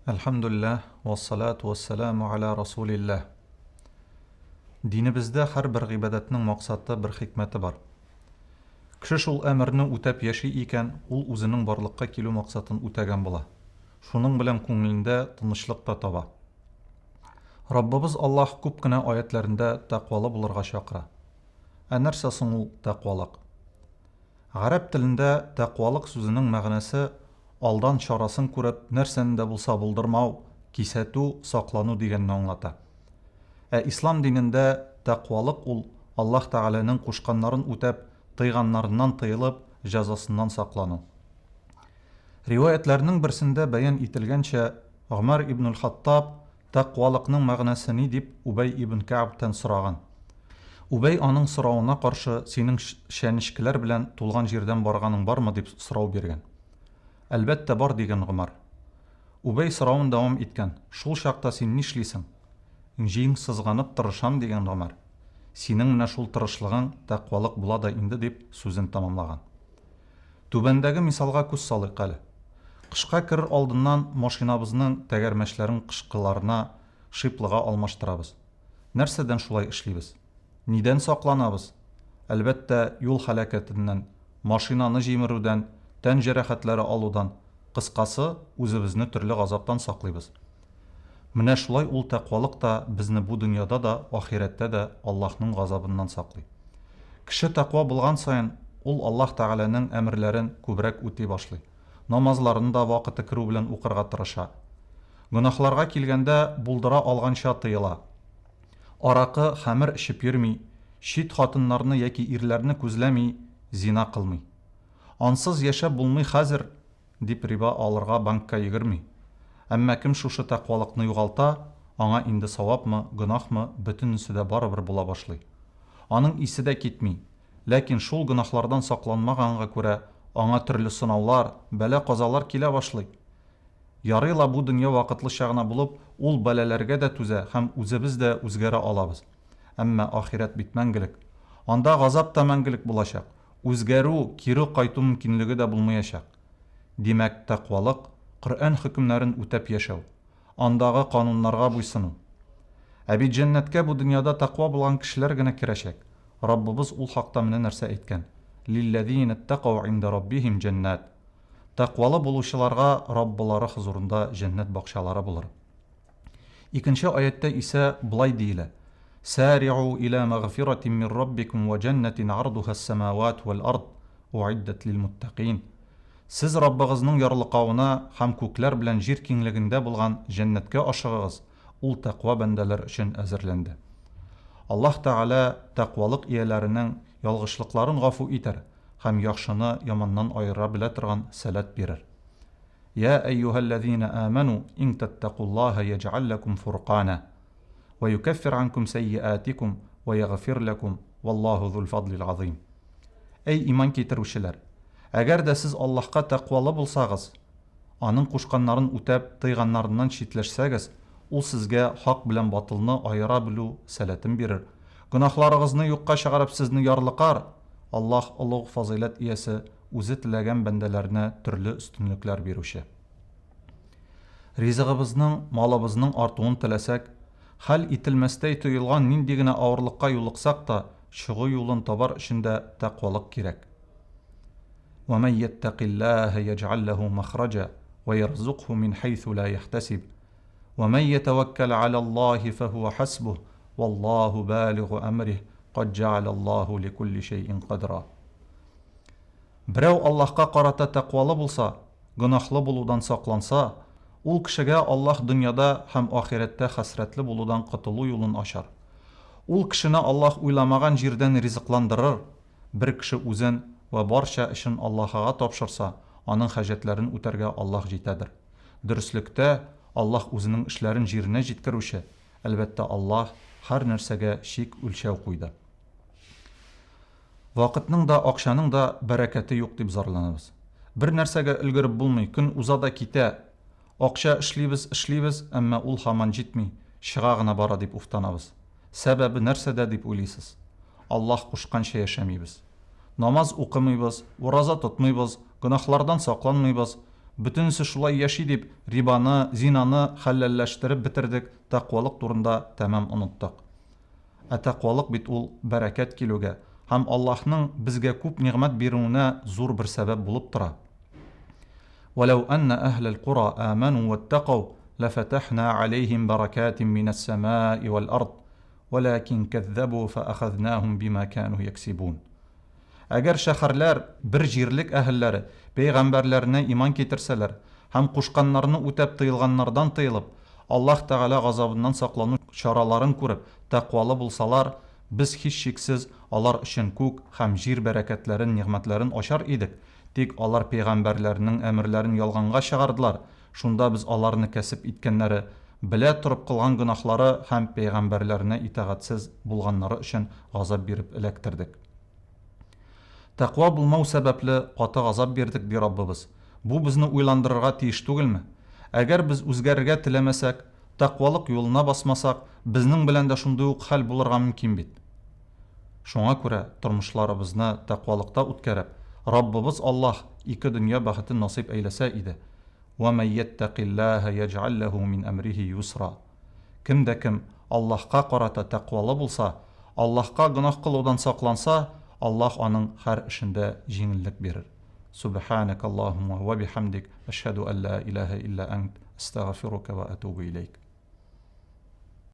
Әлхәмдүлилләһ, вәссалату вәссәламу аля расулилләһ. Динебездә һәрбер гыйбадәтнең максаты, бер хикмәте бар. Кеше шул әмерне үтәп яши икән, ул үзенең барлыкка килү максатын үтәгән була. Шуның белән күңелендә тынычлык та таба. Раббыбыз Аллаһ күп кенә аятьләрендә тәкъвалы булырга чакыра. Ә нәрсә соң ул тәкъвалык? Гарәп телендә тәкъвалык сүзенең мәгънәсе алдан чарасын күреп, нәрсәне дә булса булдырмау, кисәтү, саклану дигәнне аңлата. Ә ислам динендә тәкъвалык ул, Аллаһ Тәгаләнең кушканнарын үтәп, тыйганнарыннан тыелып, җәзасыннан саклану. Риваятьләрнең берсендә бәян ителгәнчә, Гомәр ибнул-Хаттаб Тәкъвалыкның мәгънәсе ни дип Үбәй ибн Кәгъбтән сораган. Үбәй аның соравына каршы синең чәнечкеләр белән тулган җирдән барганың бармы дип сорау биргән. Әлбәттә бар дигән Гомәр. Үбәй соравын дәвам иткән, шул чакта син нишлисең? Җиң сызганып тырышам дигән Гомәр. Синең менә шул тырышлыгың тәкъвалык була да инде дип сүзен тәмамлаган. Түбәндәге мисалга күз салыйк әле. Кышка керер алдыннан машинабызның тәгәрмәчләрен кышкыларына, шиплыга алмаштырабыз. Нәрсәдән шулай эшлибез? Нидән сакланабыз? Әлбәттә, юл һәлакәтеннән, машинаны җимерүдән, тән җәрәхәтләре алудан, кыскасы, үзебезне төрле газаптан саклыйбыз. Менә шулай ул тәкъвалык та безне бу дөньяда да, ахирәттә дә Аллаһның газабыннан саклый. Кеше тәкъва булган саен, ул Аллаһ Тәгаләнең әмерләрен күбрәк үти башлый. Намазларын да вакыты керү белән укырга тырыша. Гөнаһларга килгәндә, булдыра алганча тыела. Аракы, хәмер эчеп йөрми, чит хатыннарны яки ирләрне күзләми, зина кылмый. Ансыз яшәп булмый хәзер, Дип риба алырга банкка йөгерми. Әмма кем шушы тәкъвалыкны югалта, аңа инде савапмы, гөнаһмы, бөтенесе дә барыбер була башлый. Аның исе дә китми. Ләкин шул гөнаһлардан сакланмаганга күрә, аңа төрле сынаулар, бәла-казалар килә башлый. Ярый ла бу дөнья вакытлыча гына булып, ул бәлаләргә дә түзә һәм үзебез дә үзгәрә алабыз. Әмма ахирәт бит мәңгелек. Анда газап та мәңгелек булачак. Үзгәрү, кире кайту мөмкинлеге дә булмаячак. Димәк, тәкъвалык, Коръән хөкемнәрен үтәп яшәү, андагы кануннарга буйсыну. Ә бит җәннәткә бу дөньяда тәкъва булган кешеләр генә керәчәк. Раббыбыз ул хакта менә нәрсә әйткән, Лилләзиинәттәкау индә раббиһим җәннәт. Тәкъвалы булучыларга Раббылары хозурында җәннәт бакчалары булыр. Икенче аятьтә исә болай диелә, Сари'у иля мәгъфиратин мин раббикум вә җәннәтин ардухас-самават вәл-ард, уиддәт лил-муттакин. Сез Раббыгызның ярлыкавына һәм күкләр белән җир киңлегендә булган җәннәткә ашыгыгыз, ул тәкъва бәндәләр өчен әзерләнде. Аллаһ Тәгалә тәкъвалык ияләренең ялгышлыкларын гафу итәр һәм яхшыны яманнан аера белә торган сәләт бирер. Йә әйюһәлләзинә амәнү ин тәттәкуллаһа яҗгал ләкум фуркана вә юкәффир анкум сәййиатикум вә ягъфир ләкум валлаһу зул фадлил азыйм. Әй иман китерүчеләр! Әгәр дә сез Аллаһка тәкъвалы булсагыз, Аның кушканнарын үтәп, тыйганнарыннан читләшсәгез, Ул сезгә хак белән батылны аера белү сәләтен бирер, гөнаһларыгызны юкка чыгарып сезне ярлыкар, Аллаһ олуг фазыйләт иясе, Үзе теләгән бәндәләренә төрле өстенлекләр бирүче. Ризыгыбызның, малыбызның артуын теләсәк, хәл ителмәстәй тоелган нинди генә авырлыкка юлыксак та, чыгу юлын табар өчен дә тәкъвалык кирәк. Вә мән йәттәкиллаһә йәҗгәл ләһү мәхраҗа вә йәрзукһу мин хәйсү лә йәхтәсиб. Вә мән йәтәвәккәл галәллаһи фәһүә хәсбуһ, валлаһу балигу әмриһ, кад җәгаләллаһу ликулли шәйин кадра. Берәү Аллаһка карата тәкъвалы булса, гөнаһлы булудан сакланса, ул кешегә Аллаһ дөньяда һәм ахирәттә хәсрәтле булудан котылу юлын ачар. Ул кешене Аллаһ уйламаган җирдән ризыкландырыр. Бер кеше үзен вә барча эшен Аллаһыга тапшырса, аның хаҗәтләрен үтәргә Аллаһ җитәдер. Дөреслектә, Аллаһ үзенең эшләрен җиренә җиткерүче, әлбәттә, Аллаһ һәр нәрсәгә чик-үлчәү куйды. Вакытның да, акчаның да бәрәкәте юк дип зарланабыз. Бер нәрсәгә өлгереп булмый, көн уза да китә. Акча эшлибез, эшлибез, әмма ул һаман җитми, чыга гына бара дип уфтанабыз. Сәбәбе нәрсәдә дип уйлыйсыз? Аллаһ кушканча яшәмибез. Намаз укымыйбыз, ураза тотмыйбыз, гөнаһлардан сакланмыйбыз. Бөтенесе шулай яши дип, рибаны, зинаны хәлләлләштереп бетердек, тәкъвалык турында тәмам оныттык. Ә тәкъвалык бит ул бәрәкәт килүгә һәм Аллаһның безгә күп нигъмәт бирүенә зур бер сәбәп булып тора. Вәләү әннә әһләл кура амәнү вәттәкау ләфәтәхнә аләйһим бәрәкәтин минәс-сәмаи вәл-ард, вәләкин кәззәбү фәәхәзнәһүм бимә кәнү яксибун. Әгәр шәһәрләр, бер җирлек әһелләре, пәйгамбәрләренә иман китерсәләр һәм кушканнарны үтәп тыелганнардан тыелып, Аллаһ Тәгалә газабыннан саклану чараларын күреп, тәкъвалы булсалар, Без һичшиксез алар өчен күк һәм җир бәрәкәтләрен, нигъмәтләрен ачар идек, тик алар пәйгамбәрләренең әмерләрен ялганга чыгардылар, шунда Без аларны кәсеп иткәннәре, белә торып кылган гөнаһлары һәм пәйгамбәрләренә итагатьсез булганнары өчен газап биреп эләктердек. Тәкъва булмау сәбәпле каты газап бирдек, ди Раббыбыз. Бу безне уйландырырга тиеш түгелме? Әгәр без үзгәрергә теләмәсәк, тәкъвалык юлына басмасак, безнең белән дә шундый ук хәл булырга мөмкин бит. Шуңа күрә тормышларыбызны тәкъвалыкта үткәреп, Раббыбыз Аллаһ ике дөнья бәхетен насыйп әйләсә иде. Вә мән йәттәкиллаһә йәҗгәл ләһү мин әмриһи юсра. Кем дә кем Аллаһка карата тәкъвалы булса, Аллаһка гөнаһ кылудан сакланса, Аллаһ аның һәр эшендә җиңеллек бирер. Сүбхәнәкәллаһумма вә бихәмдик, әшһәдү ән лә иләһә илля әнт, әстәгъфирука вә әтүбү иләйк.